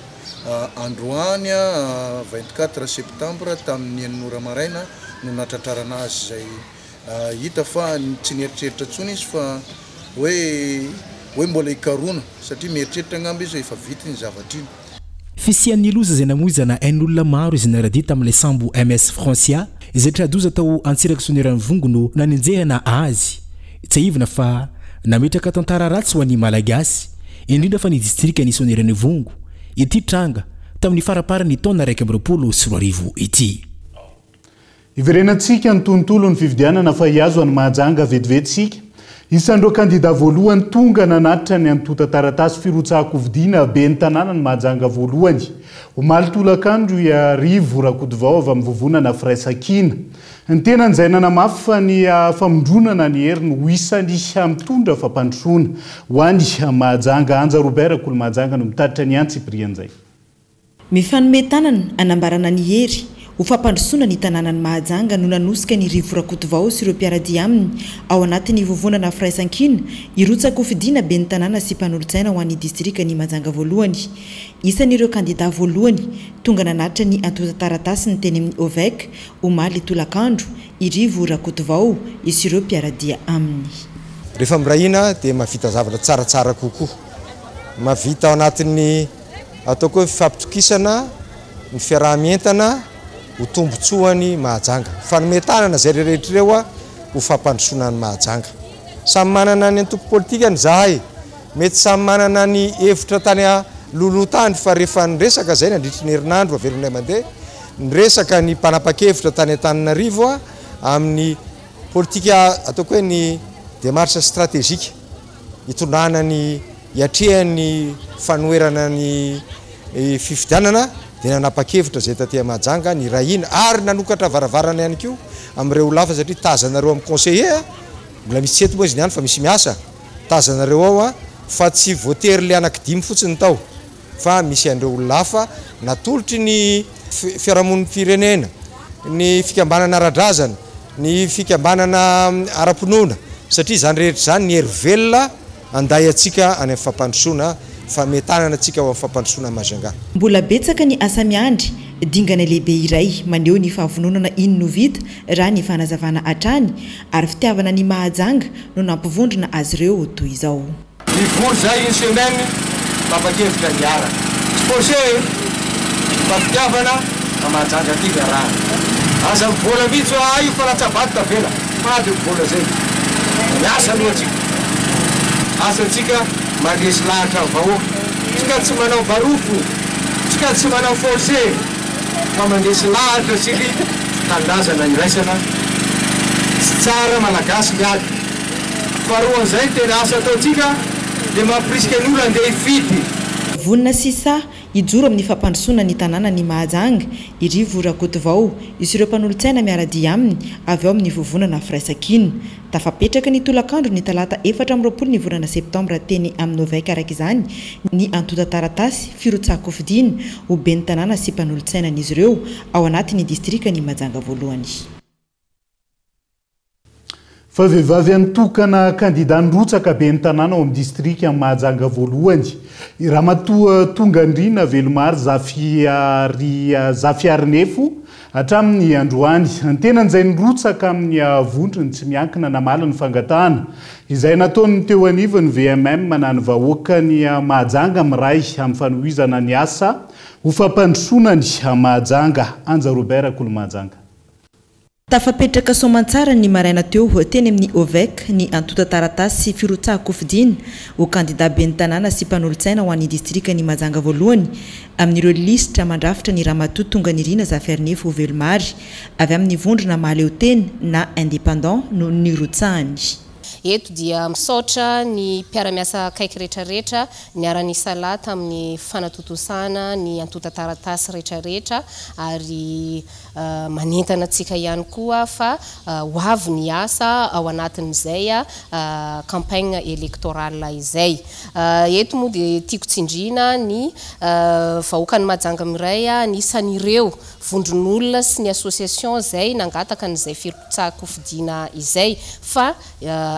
androany 24 septambra tamin'ny enina ora maraina no natratrarana azy izay Hita fa tsy nieritreritra intsony izy fa hoe hoe mbola hikaroana satria mieritreritra angamba izy hoe efa vita iny zavatra iny. Fisian'ny loza izay namoizana ain'olona maro izay niara-dia tamin'ilay sambo MS Francia izay tra-doza tao Antsiraky Soanierana-Ivongo no nanenjehana azy. Tsiahivina fa nametraka tantara ratsy ho an'ny Malagasy, indrindra fa ny distrikan'i Soanierana-Ivongo, ity tranga tamin'ny faramparan'ny taona 2021 ity. Hiverenantsika ny tontolon'ny fifidianana fa hihazo an'i Mahajanga vetivety isika. Isan'ireo kandida voalohany tonga nanatitra ny antontan-taratasy firotsahan-kofidiana ben'ny tanànan'i Mahajanga voalohany omaly tolakandro i Rivo Rakotovao avy amin'ny vovonana Firaisankina. Ny tenany izay nanamafy fa ny famondronana ny hery no isan'ny mitondra fampandrosoana ho an'i Mahajanga. Anja Robert Kolo-Mahajanga no mitatitra ny antsipirian'izay. Mifanome tanana hanambarana ny hery ho fampandrosoana ny tanànan'i Mahajanga no nanosika an'i Rivo Rakotovao sy ireo mpiara-dia aminy ao anatin'ny vovonana Firaisankina hirotsa-kofidina ben'ny tanàna sy mpanolotsaina ho an'ny distrikan'i Mahajanga voalohany. Isan'ireo kandida voalohany tonga nanatitra ny antontan-taratasiny teny amin'ny OVEC omaly tolakandro i Rivo Rakotovao sy ireo mpiara-dia aminy. Rehefa miray hina dia mahavita zavatra tsaratsara kokoa. Mahavita ao anatin'ny Ataoko hoe fifampitokisana ny fiaraha-mientana ho tombontsoan'i Mahajanga. Mifanome tanana izay rehetra ireo ho fampandrosoana an'i Mahajanga. Samy manana ny antoko politikany izahay, mety samy manana ny hevitra tany alohaloha tany fa rehefa niresaka izay nandritry ny herinandro averina indray mandeha, niresaka ny mpanapa-kevitra tany Antananarivo amin'ny politika ataoko hoe ny démarche stratégique. hitondrana ny hiatrehany ny fanoherana ny fifidianana dia nanapa-kevitra izay taty Mahajanga ny hiray hina ary nanokatra varavarana ihany koa amin'ireo olona hafa satria tazanareo amin'ny conseiller mbola misy tsy eto moa izy niany fa misy miasa tazanareo ao fa tsy voatery le anaky dimy fotsiny tao fa misy an'ireo olona hafa natolotry ny fiarahamonim-pirenena, ny fikambanana ara-drazana, ny fikambanana ara-pinoana, satria izany rehetra izany ny hery velona handay antsika any amin'ny fampandrosoana, fametanana antsika ho amin'ny fampandrosoana an'i Majunga. Mbola betsaka ny asa miandry Dingana lehibe iray maneho ny fahavononana iny no vita raha ny fanazavana hatrany ary fitiavana an'i Mahajanga no nampivondrona azy ireo toy izao. Nivory zay une semaine tapa-kevitra niaraka. Tsy forcé e! Fa fitiavana a Mahajanga aty niarahana. Aza mivola mihitsy hoa ah io fa latsa-bato tavela. Fady io mivola zay. Miasa aloha tsika. Asa tsika mandresy lahatra ny vahoaka. Tsika tsy manao barofo. Tsika tsy manao forcé fa mandresy lahatra tsika tanindrazana iraisana. Tsy tsara Malagasy miady. Faharoan'izay ny tena asa ataontsika dia mampirisika ny olona handeha hifidy. Vonona sy sahy hijoro amin'ny fampandrosoana ny tanànan'i Mahajanga i Rivo Rakotovao sy ireo mpanolotsaina miara-dia aminy avy ao amin'ny vovonana Firaisankina. Tafapetraka ny tolakandro ny talata 24 ny volana septambra teny amin'ny Ovec araka izany ny antontan-taratasy firotsahan-kofidina ho ben'ny tanàna sy mpanolotsainan'izy ireo ao anatin'ny distrikan'i Mahajanga voalohany. Fa vehivavy nitokana kandida nirotsaka ben'ny tanàna ao amin'ny distrikan'i Mahajanga voalohany, i Ramatoa Tongandriana Velomary Zafiarinefo hatramin'ny androany. Ny tenany izay nirotsaka amin'ny vondrony tsy miankina namaly ny fangatahana izay nataon'ny teo anivon'ny VMM na ny vahoakan'i Mahajanga miray amin'ny fanohizana ny asa ho fampandrosoana ny Mahajanga. Anja Robert Kolomahajanga. Tafapetraka soamantsara ny maraina teo teny amin'ny OVEC ny antontan-taratasy firotsahan-kofidina ho kandida ben'ny tanàna sy mpanolotsaina ho an'ny distrikan'i Mahajanga voalohany amin'ireo lisitra mandrafitra ny Ramatoa Tonganirina Zafiarinefo Velomary avy amin'ny vondrona mahaleotena na indépendant no nirotsahany. Eto dia misaotra ny mpiara-miasa akaiky rehetrarehetra niara-nisalahy tamin'ny fanatontosana ny antontan-taratasy rehetrarehetra ary Manentana antsika ihany koa fa ho avy ny asa ao anatin'izay campagne électorale izay. Eto moa dia tiako tsindriana ny vahoakan'i Mahajanga Miray anisan'ireo vondron'olona sy ny association izay nangataka an'izay firotsahan-kofidina izay fa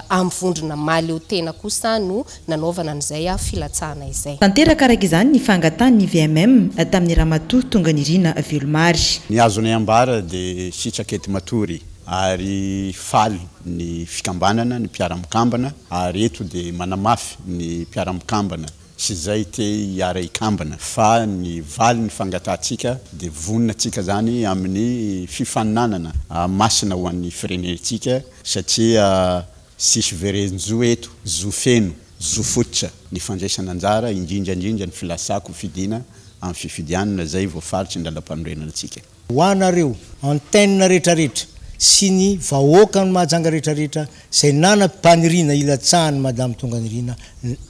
amin'ny vondrona mahaleo tena kosa no nanaovana an'izay filatsahana izay. Tanteraka araka izany ny fangatahan'ny VMM tamin'ny Ramatoa Tonganirina Velomary. Ny azonay ambara dia sitraka ety matory ary faly ny fikambanana, ny mpiara-mikambana ary eto dia manamafy ny mpiara-mikambana sy izay te hiara-hikambana fa ny valin'ny fangatahantsika dia vonona tsika zany amin'ny fifaninanana masina ho an'ny firenentsika satria tsisy veren-jo eto, zo feno, zo fototra ny fandraisana anjara indrindra indrindra ny filasako fidiana amin'ny fifidianana izay voafaritry ny lalampanorenantsika. Ho anareo antenne retraretra sy ny vahoakan'i Mahajanga retraretra izay nanam-paniriana hilatsahan'i Madame Tonganirina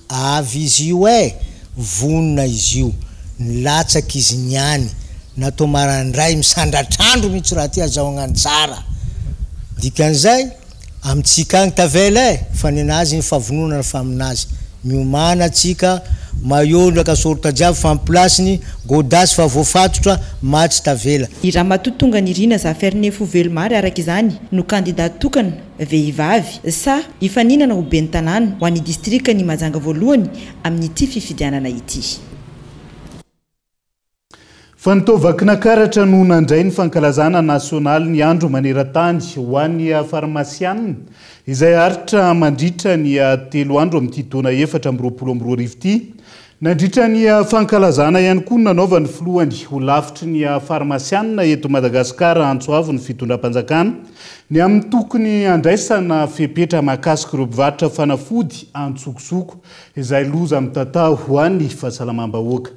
avy izy io eh! Vonona izy io, nilatsaka izy niany, natao marandray misandratr'andro mihitsy raha ty azahoagna ny tsara. Dikan'izay, Amintsika agny tavela eh! Fa nenazy ny fahavononana fa aminazy. Miomàna tsika, maillot ndraka sorta jiaby fa am place-ny, godasse fa voafatotra, match tavela. I Ramatoa Tonganirina Zafiarinefo Velomary araka izany no kandida tokana vehivavy sa hifaninana ho ben'ny tanàna ho an'ny distrikan'i Mahajanga voalohany amin'ity fifidianana ity. Fa ny tao Vakinakaratra no nandray ny fankalazana nasionaly ny andro maneran-tany ho an'ny farmasianina izay haharitra mandritra ny telo andro amin'ity taona 2024 ity. Nandritra ny fankalazana ihany koa no nanaovan'ny filohan'ny holafitry ny farmasianina eto Madagasikara antso avo ny fitondram-panjakana ny amin'ny tokony handraisana fepetra mahakasika ireo mpivarotra fanafody antsokosoko izay loza mitatao ho an'ny fahasalamam-bahoaka.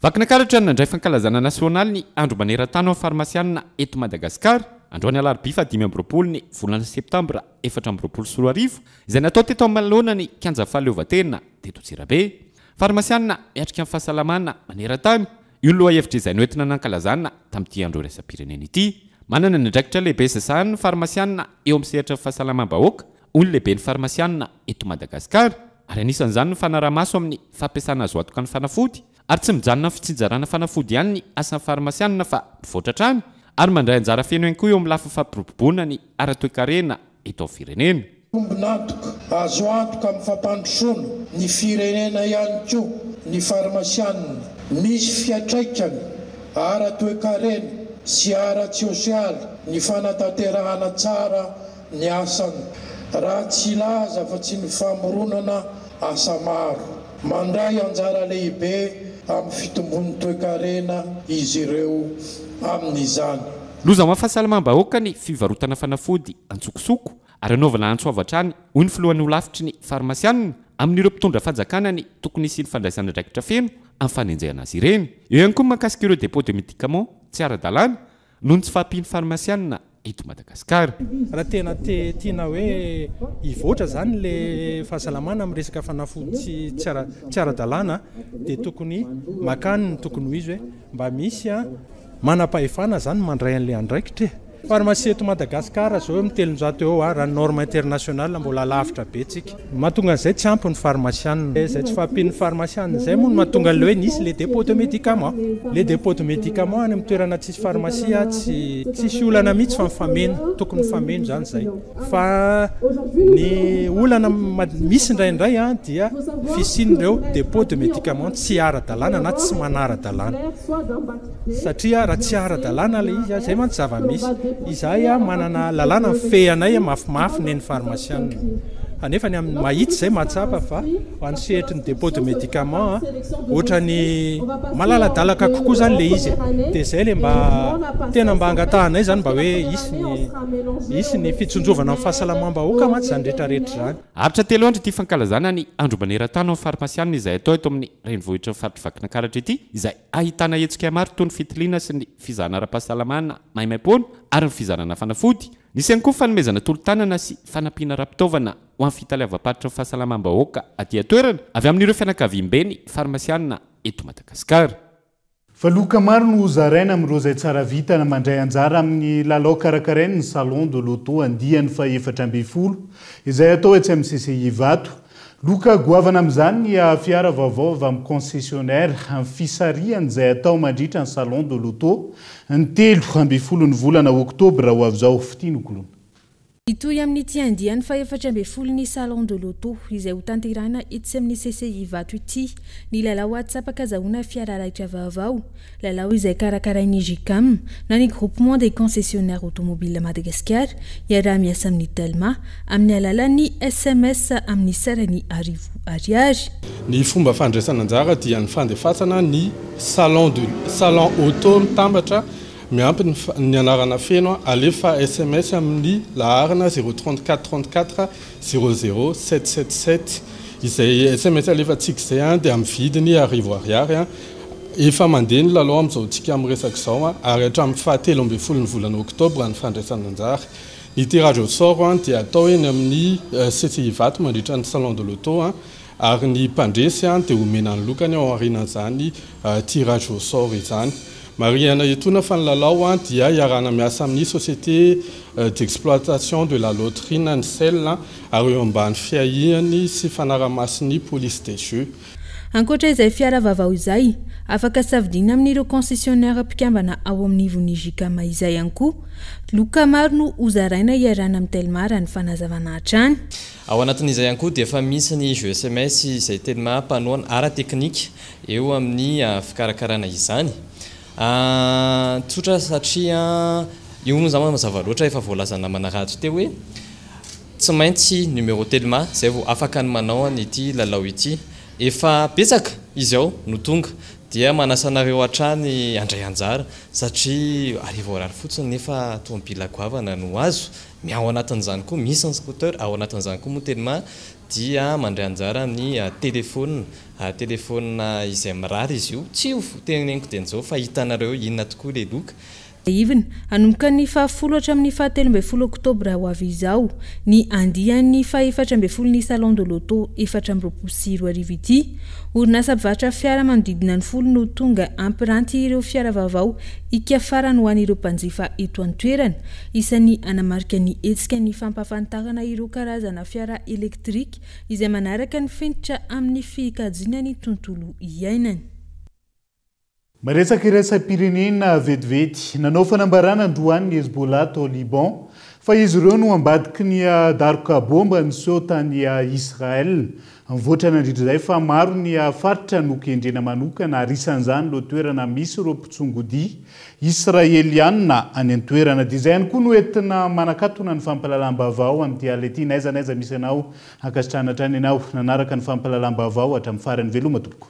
Vakinakaratra no nandray fankalazana nasionaly ny Andro maneran-tany ho an'ny farmasianina eto Madagasikara, androany alarobia faha 25 ny volana septambra 2024, izay natao teto manoloana ny Kianja Fahaleovantena teto Antsirabe. Farmasianina miatrika ny fahasalamana maneran-tany, io ny lohahevitra izay noentina nankalazana tamin'ity andro iraisam-pirenena ity. Manana ny andraikitra lehibe izay sahanin'ny farmasianina eo amin'ny sehatry ny fahasalamam-bahoaka, hoy ny lehiben'ny farmasianina eto Madagasikara, ary anisan'izany ny fanaraha-maso amin'ny fampiasana azo antoka ny fanafody, ary tsy mijanona amin'ny fitsinjarana fanafody ihany ny asan'ny farmasianina fa mivoatra hatrany ary mandray anjara feno ihany koa eo amin'ny lafiny fampiroboroboana ny ara-toekarena eto amin'ny firenena. Tombon'antoka azo antoka amin'ny fampandrosoana ny firenena ihany koa ny farmasianina. Misy fiantraikany. ara-toekarena sy ara-tsiosialy ny fanatanterahana tsara ny asany, raha tsy hilaza afa-tsy ny famoronana asa maro. Mandray anjara lehibe amin'ny fitombon'ny toekarena izy ireo amin'izany. Loza ho an'ny fahasalamam-bahoaka ny fivarotana fanafody antsokosoko ary anaovana antso avo hatrany, hoy ny filohan'ny holafitry ny farmasianina, amin'ireo mpitondra fanjakana ny tokony hisian'ny fandraisana andraikitra feno amin'ny fanenjehana azy ireny. Eo ihany koa ny mahakasika ireo dépôt de médicaments tsy ara-dalàna noho ny tsy fahampian'ny farmasianina eto Madagasikara. Raha tena te tiana hoe hivoatra zany le fahasalamana amin'ny resaka fanafody tsy tsy ara-dalàna dia tokony makany ny tokony ho izy hoe mba misy manam-pahefana zany mandray an'le andraikitra e. Pharmacie eto Madagascar zao eo amin'ny 300 eo raha ny norme internationale mbola lavitra be tsika. Ny mahatonga an'izay tsy ampy ny pharmaciana. Izay tsy fahampian'ny pharmaciana izay moa no mahatonga an'ilay hoe nisy le dépôt de médicament. Le dépôt de médicament any amin'ny toerana tsisy pharmacie tsy tsisy olana mihitsy fa mifameno, tokony mifameno izany izay. Fa ny olana misy indraindray dia fisian'ireo dépôt de médicament tsy ara-dalàna na tsy manara-dalàna. Satria raha tsy ara-dalàna ilay izy, izay mantsy zava-misy. Izahay manana lalàna mifehy anay mafimafy nen'ny farmasianina. Fa nefa ny amin'ny mahitsy izay mahatsapa fa ho an'ny sehatry ny dépôt de médicament, ohatran'ny malaladalaka kokoa izany ilay izy e. Dia izay ilay mba tena mba angatahanay izany mba hoe hisy ny hisy ny fitsinjovana ny fahasalamam-bahoaka mantsy izany rehetrarehetra izany. Haharitra telo andro ity fankalazana ny Andro maneran-tany ho an'ny farmasianina izay atao eto amin'ny renivohitry ny faritr'i Vakinankaratra ity, izay Ahitana hetsika maro toy ny fitiliana sy ny fizahana ara-pahasalamana maimaimpoana ary ny fizarana fanafody. Nisy ihany koa fanomezana tolo-tanana sy fanampiana ara-pitaovana ho an'ny fitaleavam-paritry ny fahasalamam-bahoaka aty an-toerana avy amin'ireo fianakaviamben'ny farmasianina eto Madagasikara. Fa loka maro no hozaraina amin'ireo izay tsara vintana mandray anjara amin'ny lalao karakarain'ny Salon de l'Auto andiany faha-14 izay hatao etsy amin'ny CCI Ivato. Loka goavana amin'izany ny fiara vaovao avy amin'ny concessionnaire amin'ny fisarihana izay atao mandritra ny Salon de l'Auto ny 13 ny volana oktobra ho avy izao. Fitia Nokoloana. Hitohy amin'ity andiany faha-14 ny Salon de l'Auto izay hotanterahina etsy amin'ny CCI Ivato ity ny lalao hatsapakazahoana fiara raitra vaovao. Lalao izay karakarain'ny GCAM na ny Groupement des Concessionnaires Automobiles Madagascar iaraha-miasa amin'ny Telma amin'ny alalan'ny sms amin'ny sarany arivo ariary. Ny fomba fandraisana anjara dia ny fandefasana ny salon de salon auto mitambatra miampy ny ny anarana feno alefa sms amin'ny laharana zéro 34 34 zéro zéro sept sept sept. Izay sms alefantsika izay dia amin'ny vidiny arivo ariary. Efa mandeha ny lalao amin'izao tsika miresaka izao ary hatramin'ny faha 13 ny volana oktobra ny fandraisana anjara. Ny tirage au sort dia atao eny amin'ny CCI Ivato mandritra ny salon de l'auto ary ny mpandresy dia omena ny lokany ao aorianan'izany tirage au sort izany. Marihana etoana fa ny lalao dia iarahana miasa amin'ny Société d'exploitation de la loterie na ny SEL ary eo ambany fiahiany sy fanaramasin'ny Police des jeux. Ankoatra izay fiara vaovao izay, afaka safidiana amin'ireo concessionnaire mpikambana ao amin'ny ivon'ny Gicam izay ihany koa. Loka maro no hozaraina hiarahana amin'ny Telma raha ny fanazavana hatrany. Ao anatin'izay ihany koa dia efa misy ny jeu sms izay Telma mpanohana ara-teknika eo amin'ny fikarakarana izany. Tsotra satria io moa izany mazava loatra efa voalazan'ny namana Rajo teo hoe Tsy maintsy numéro telma zay vao afaka ny manao an ity lalao ity. Efa betsaka izy ao no tonga dia manasa anareo hatrany handray anjara satria arivo ariary fotsiny nefa tomobila goavana no azo. Ny ao anatin'izany koa misy ny scooter, ao anatin'izany koa moa telma dia mandray anjara amin'ny telephone, telephone izay mirary izy io. Tsy ho teneniko dieny izao fa hitanareo inona tokoa ilay loka. Ivina, hanomboka ny fahafolo hatramin'ny fahatelo ambin'ny folo oktobra ho avy izao, ny andiany faha-14 ny Salon de l'Auto 2024 ity. Orinasa mpivarotra fiara manodidina ny folo no tonga hampiranty ireo fiara vaovao hika farany ho an'ireo mpanjifa eto an-toerana. Isan'ny hanamarika ny hetsika ny fampahafantarana ireo karazana fiara elektrika izay manaraka ny fenitra amin'ny fikajiana ny tontolo iainana. Miresaka iraisam-pirenena vetivety. Nanao fanambarana androany ny Hezbollah tao Liban. fa izy ireo no ambadiky ny daroka baomba niseho tany Israel. Nivoatra nandritra izay fa maro ny faritra nokendrena manokana ary isan'izany ireo toerana misy ireo mpitsongodia Israeliana any an-toerana. Dia izay ihany koa no entina manakatona ny fampahalalam-baovao amin'ity alina ity. N'aiza n'aiza misy anao, ankasitrahana hatrany ianao nanaraka ny fampahalalam-baovao hatramin'ny farany. Veloma tompoko.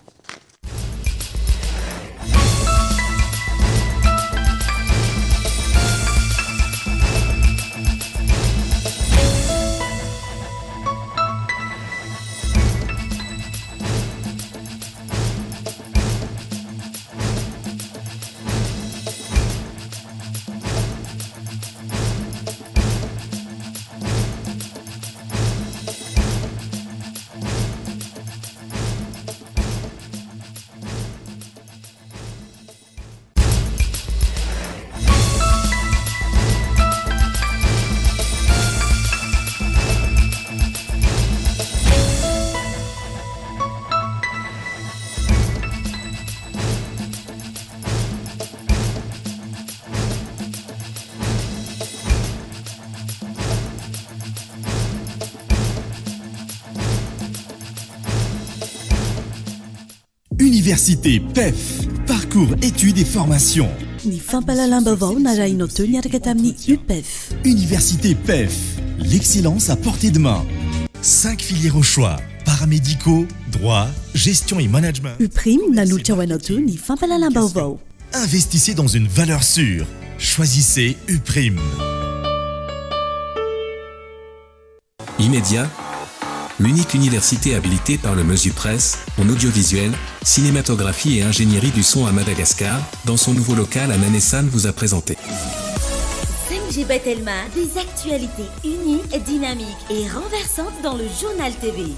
Université PEF, parcours études et formations. Ny fampahalalam-baovao narahinao teo niaraka tamin'ny UPEF. Université PEF, l'excellence à portée de main. 5 filières au choix, paramédicaux, droit, gestion et management. UPRIM nanolotra ho anao teo ny fampahalalam-baovao. Investissez dans une valeur sûre. Choisissez UPRIM. Immédiat, l'unique université habilitée par le Mesupresse en audiovisuel, cinématographie et ingénierie du son à Madagascar, dans son nouveau local à Nanessan vous a présenté. 5G Batelma, des actualités uniques, dynamiques et renversantes dans le journal TV.